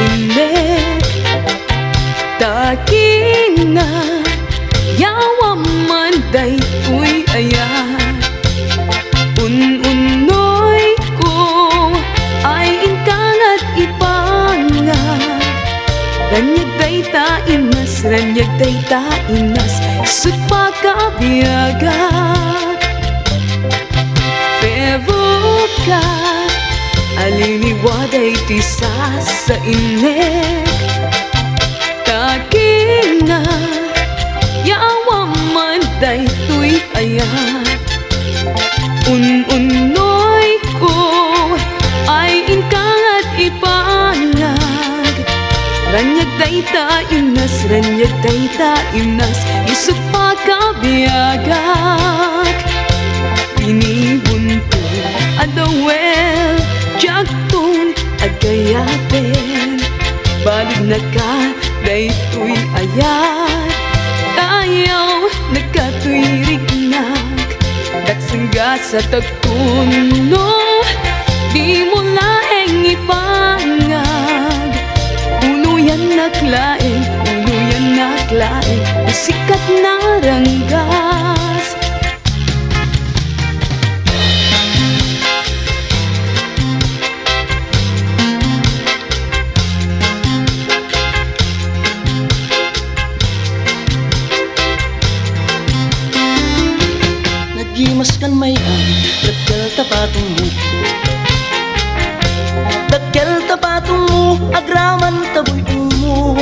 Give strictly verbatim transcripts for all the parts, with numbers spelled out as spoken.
innek. Takina, yawan man daytoy ayat. Un-unnoyko, ay inka ngarud ipangag. Raniag dayta, Inas, raniag dayta, Inas, isut' pakabiagak. Peruka, aliniwa daytoy sasa innek. Takina, yawan man daytoy ayat. Un-unnoyko, ay inka ngarud ipangag. Raniag dayta, Inas, raniag dayta, Inas, isut' pakabiagak. Pinibunto a dawel, diakton agayapen. Balinaka daytoy ayat, ayaw nakatuyrignak. Daksang gasatak kuno, dimo laeng ipangag. Unoyannak laeng, unoyannak laeng, usikat na ranggas. Nagimaskan mayan, dakkel ta patungmo. Dakkel ta patungmo, agraman ta buy-ommo.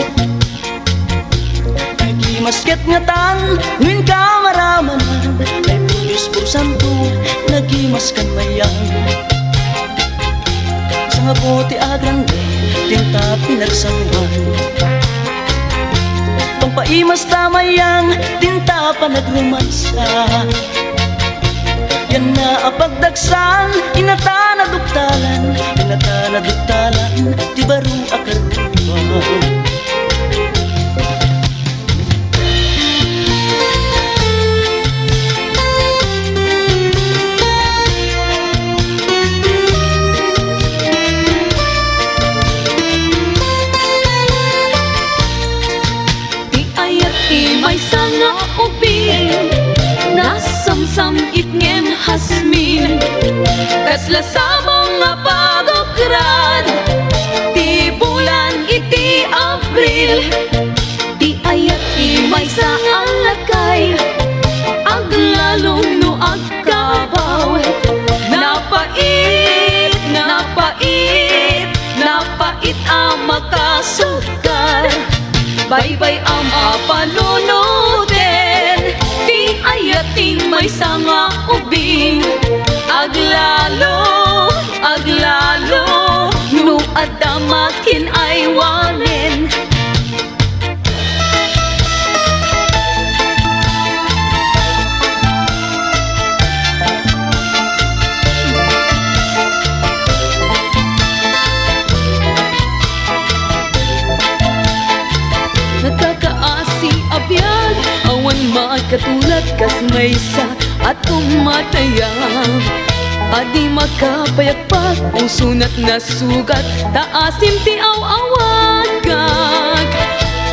Nagimasket ngatan, no inka maramanan, ay Dios por santo, nagimaskan mayan. Sangapu ti agranda, tinta pinagsangoan. Pangpaimasta mayan, tinta panagrumansa. Yan na a pagdagsan, inatan a duktalan, inatan a duktalan, ti baro a karruba. Ti ayat ti maysa nga ubing, nasamsam-it ngem hasmin. Kasla sabong nga pagukrad ti bulan iti Abril. Ti ayat ti maysa a lakay, aglalom no agkabaw. Napait, napait, napait a makasukar. Baybay-am a panunoten ti ayat ti maysa nga ubing. Aglalo, aglalo, no adda makin-aywanen. Nakakaasi a biag, awan makatulad kas maysa a tumatayab. A di makapayagpag, usonat nasugat, ta asim ti aw-awagak.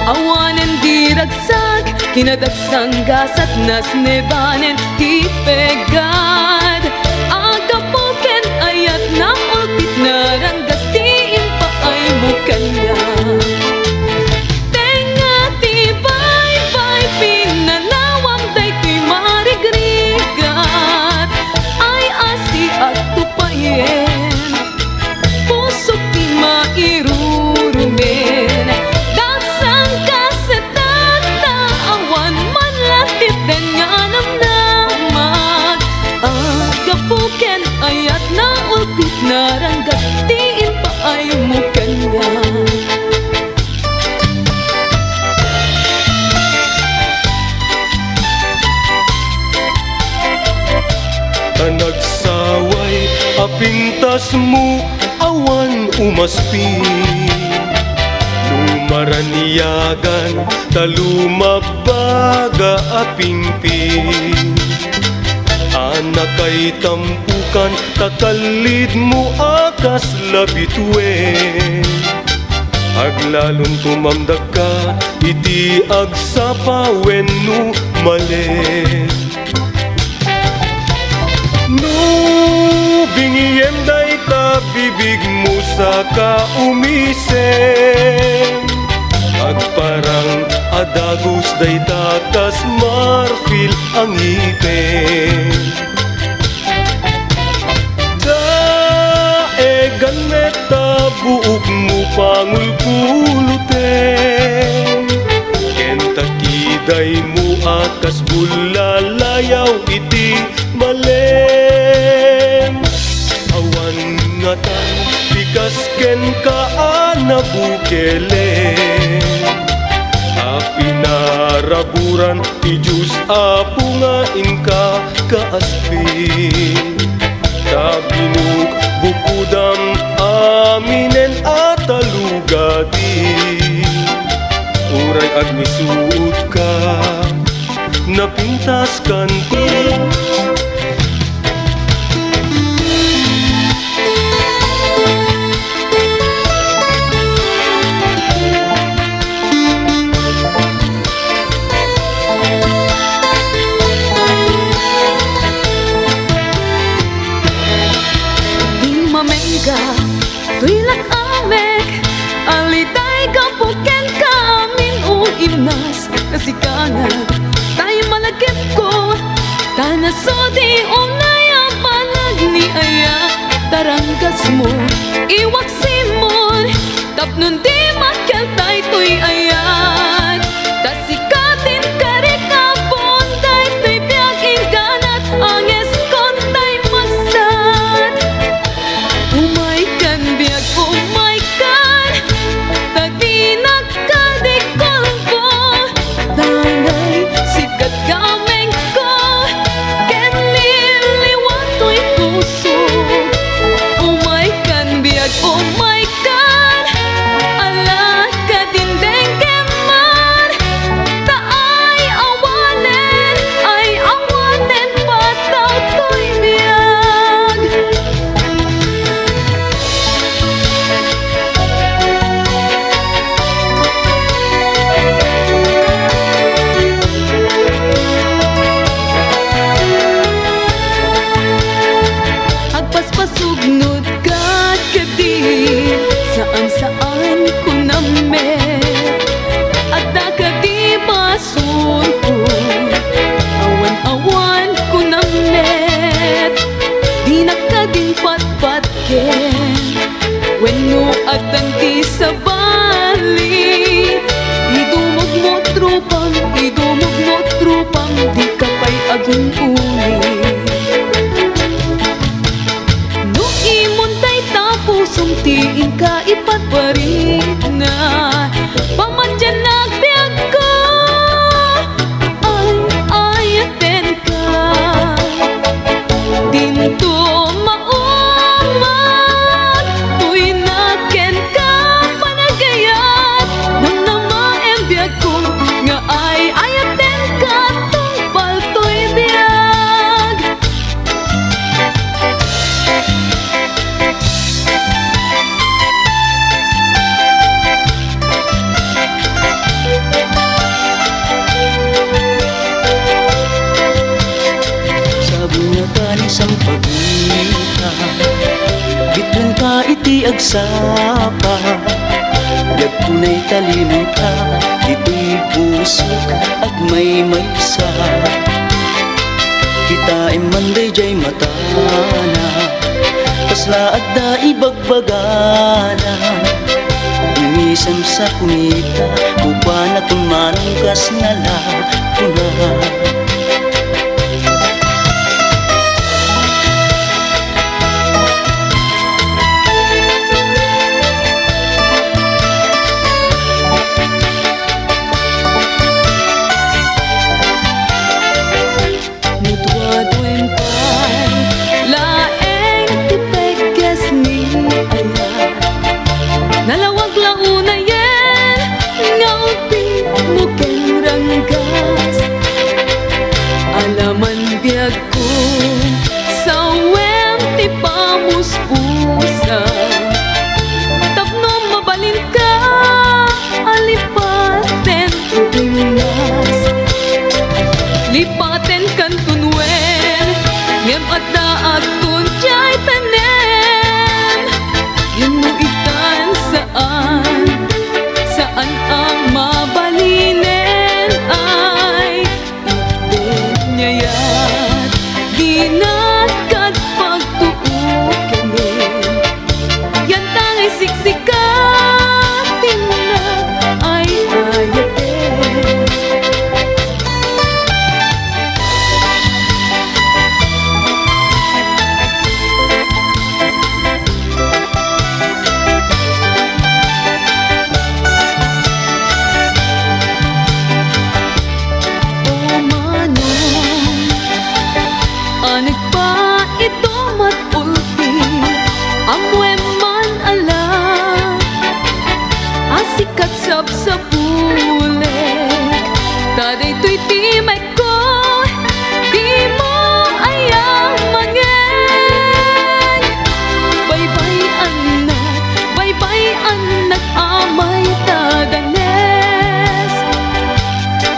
Awanen di ragsak, kinadaksang gasat, nasnebanen ti pegad. Agapu ken ayat, naulpit, naranggas ti impaaymo kaniak. Tengnga ti baybay, pinanawam daytoy marigrigat. Ay, asiak tupayen, pusok ti mairurumen. Daksang kasetat ta awan man la ti tengnga namnamag. Agapu ken ayat, naulpit, naranggas ti impaaymo kaniak. Ta nagsaway a pintasmo, awan umaspi. Lumaraniagan ta lumabbaga a pingping. Anakay tampukan ta kallidmo a kasla bituen. A Lalon tumamdakka iti agsapa wenno malen. No bingiem dayta bibigmo saka umisen, agparang a dagus dayta kas marfil a ngipen. Daegan met ta buokmo pangulkuloten, ken ta kidaymo a kas bullalayaw iti malem. Awan ngata ti kas kenka a nabukelen, a pinaraburan ti Dios Apo nga inka kaaspi. Ta binukbukudam aminen a talugadi. Uray agmisuotka, napintaskan ti Di mamengga, toy lak-amek, aliday gapu kenka amin o imnas, kasikanat, tay malagipko, ta nasodi unay a banag ni aya, taranggasmo, iwak simon, tapno di makial daytoy ayat. Ta sika ti inkarik a puon daytoy biag, ingganat, angeskon tay magsat. Umaykan biag, umaykan, ta dinak kadi kulbo. Danay sikat gamengko, ken liliwa toy puso. Umaykan biag, umaykan, ala ka dindenggen man, ta ay awanen, ay awanen pataw toy biag. Agpaspasugnod ka kadi, saan-saan kunam met. Adda kadi basolko, awan-awan kunam met. Dinak kadin patpatken, wenno addan ti sabali. Idumogmo, tropam, idumogmo, tropam, dika pay agun-uli. No imon dayta pusom ti inka ipagbarina, pamatiennak biagko, ay, ayatenka. Dinto maumag, uyna kenka panagayat, namnamaem biagko, nga ay, ayatenka, tungpal toy biag. Sabon nga kani sampagita, bituen ka iti agsapa. Biag tunay talimenta, ditoy pusok agmaymaysa. Kitaem man daydiay matana, kasla adda ibagbagana. Umisem sa kumita, kukuana kun manong kas nalakuna. Muduaduem pay laeng ti pegges ni ayat. Nalawag la unayen nga ulpimo ken ranggas. Lipatenkan tunuen, ngem addaakon diay tanem. Wenno itan saan, saan a mabalinen ay itded niayat, dinak kad pagtuo kenka. Yantangay siksika, tinna ay ayaten. O manong, anek pa ito mat-ulti, ammoem man a la, a sikat sabsabulek, ta daytoy ti met ko, dimo aya mangen. Baybay-annak, baybay-annak a maitadanes.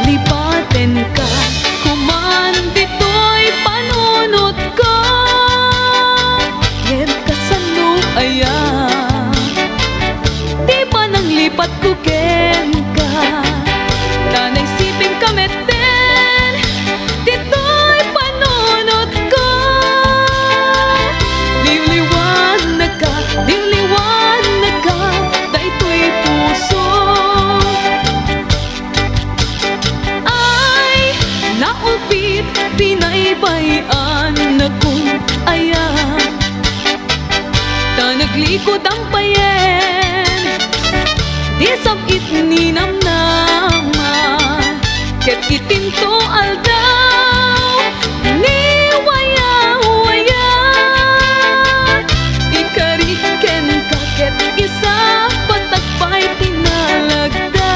Lipatenka koman ditoy panunotko. Ngem kasano aya ti pananglipatko kenka? Ta naisipingka metten ditoy panunotko. Liwliwannaka, liwliwannaka, daytoy puso. Ay, naulpit, binaybay-annakon aya. Ta naglikud am payen, di sab-it ni namnama. Ket itinto aldaw, ni wayawaya. Ikarik kenka ket isappatak pay ti nalagda.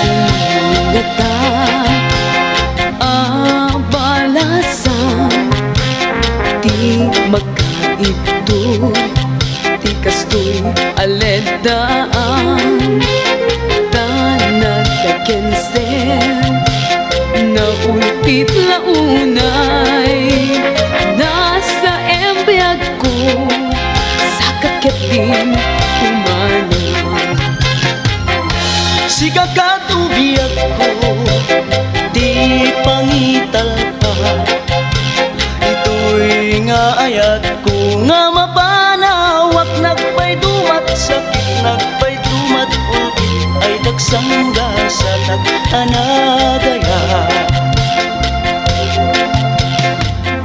Siasingata a balasan ti makaibtur ti kastoy a leddaan. Ta nagkakensen, naulpit la unay, nasaem biagko, saka ketdin umana. Sika kat, o biagko, ti pangitalpa. Ditoy nga ayatko nga mapanawak, nagpaydumat sakit, nagpaydumat ulkit, ay tagsanggasatak a nagayat.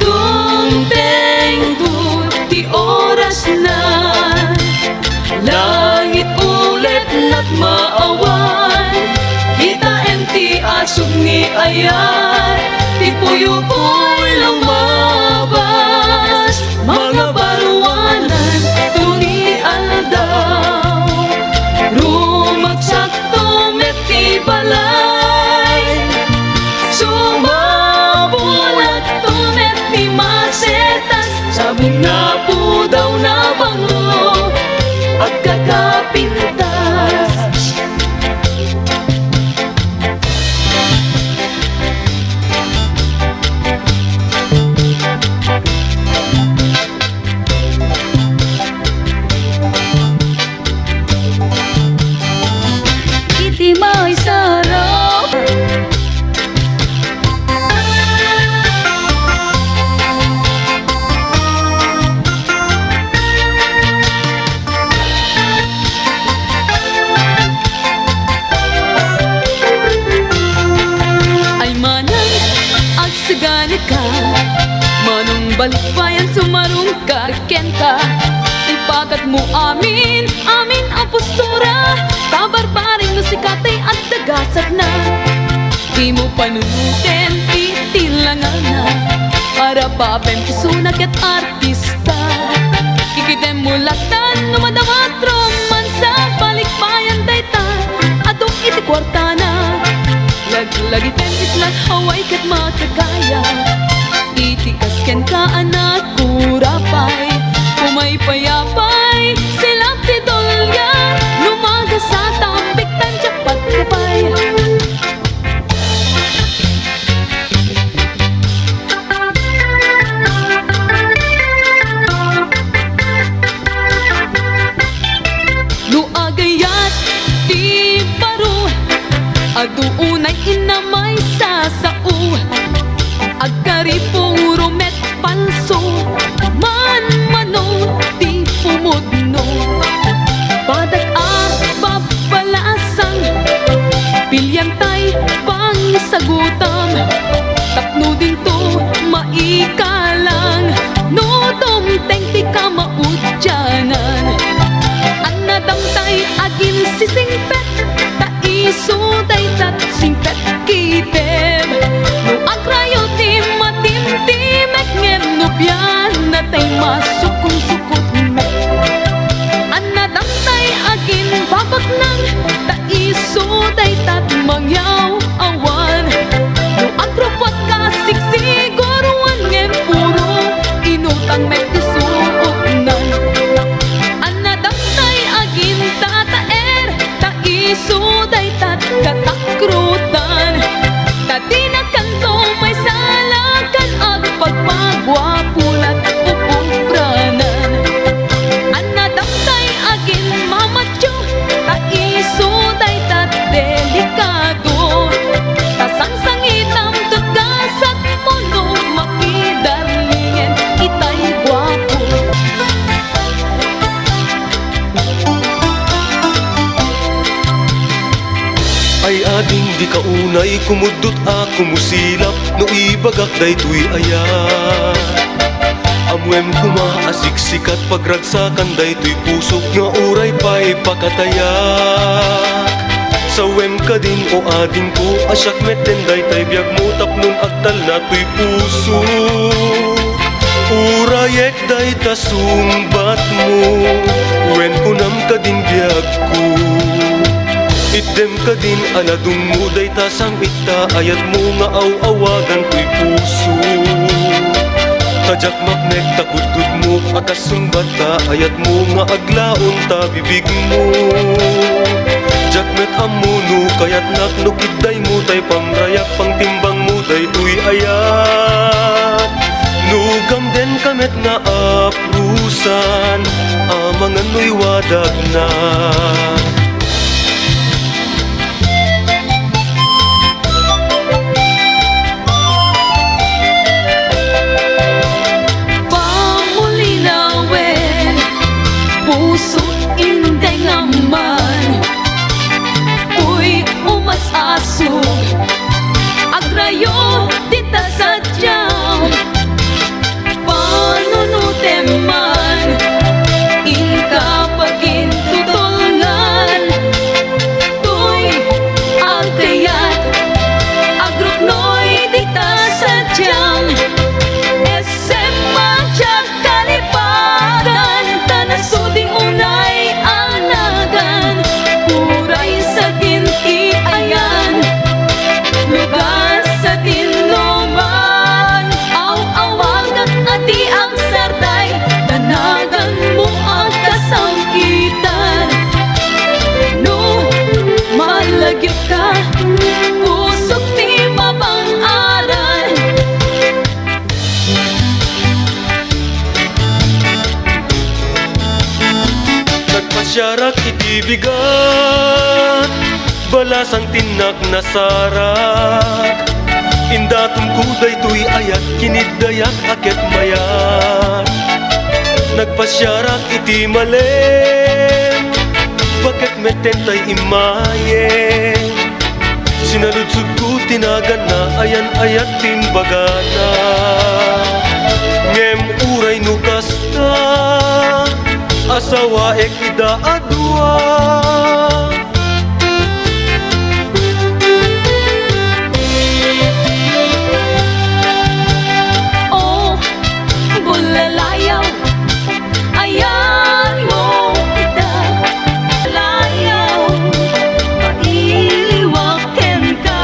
Dumtengto ti orasna, langit ulit nagmaawan. Kitaem ti asug ni ayat, ti puyopuy lumabas. Mangabaruanan to ni aldaw, rumagsak to met ti balay. Sumabulak to met ti masetas, sabong napudaw, nabanglo, agkakapintas. Iti maisarap. Ay manang agsaganaka, manong balikbayan sumarungka kenka. Ipakatmo amin, amin a postura, ta barbareng no sika tay agdagasatna. Dimo panunoten ti tilangana, para papen pusona ket artista. Ikitemmo latan no madawat roman Dagiti isla, awan ket makakaya. Iti kas kenka, anak, kura pay. Umaypayapay, silap ti dulia. No magasat, ambiktan, diak pagkapay. No agayat ti baro, adu unay inna maisasao. Agkaripuro met palso, manmano ti pumudno. Badak a babbalasang, piliantay pangsagutam. Tapno dinto maikalang, no dumteng ti kamaudianan. Annadamtay aginsisingpet, ta isu daytat singpet kitem. No agrayo ti matimtimek, ngem no bianatay masukotsukot met. Annadamtay aginbabaknang, ta isu daytat mangyaw-awan. No agrupot ka, sigsiguruan, ngem puro inutang met ti suotnan. Annadamtay agintataer, ta isu daytat katakrotan. Ta dina kanto maisalakan, agpagpaguapo lat upupranan. Annadamtay aginmama- Dios, ta isu dayta delikado. Ta sangsangitam ket gasatmo no makidarlingen itay guapo. Ay ading dika unay kumuddut a kumusilap no ibagak daytoy aya. Ammoem koma a siksikat pagragsakan daytoy pusok nga uray pay pakatayak. Sawem kadin, o adingko, a siak metten daytay biagmo tapnon agtalna toy puso. Urayek dayta sungbatmo, wen kunam kadin biagko. Itdem kadin a ladungmo dayta sam-it ta ayatmo nga aw-awagan toy puso. Ta diak maknek ta kuddutmo a kas sungbat ta ayatmo nga aglaon ta bibigmo. Diak met ammo no kayatnak no kiddaymo tay pamrayak pangtimbangmo daytoy ayat. No gamdenka met nga aprusan, amangan no iwadakna. Pamulinawen, pusok indeng amman, uy, umas-asog, agrayo dita sadiam. Panunotem man, inka pagintutulngan. Toy agkayat, agruknoy dita sadiam. Essem a diak kalipagan, ta nasudi unay a nagan. Uray sadin ti ayan, lugar sadin numan. Aw-awagak a ti agsardeng, danaganmo a kasangkitan. No malagipka, pusok ti mabang-aran. Nagpasiarak iti bigat, balasang tinnak nasarak. Indatomko daytoy ayat, kiniddayak a ket mayat. Nagpasiarak iti malem, baket metten tay immayen. Sinaludsodko ti naganna, ayan-ayat ti imbagana. Ngem uray no kasta, asawaek ida a dua. Oh, bullalayaw, ayanmo ita. Layaw, mailiwak kenka.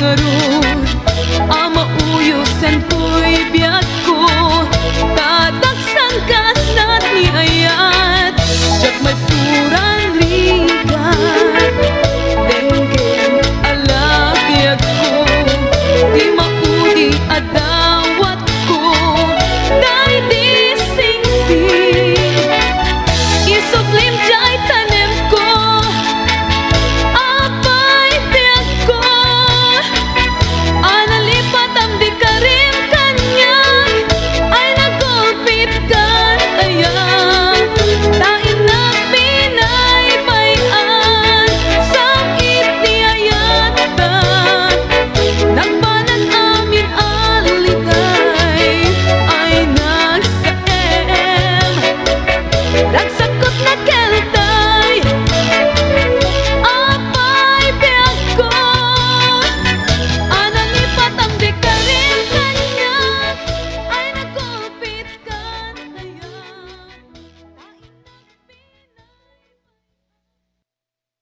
ngarud a mauyosen toy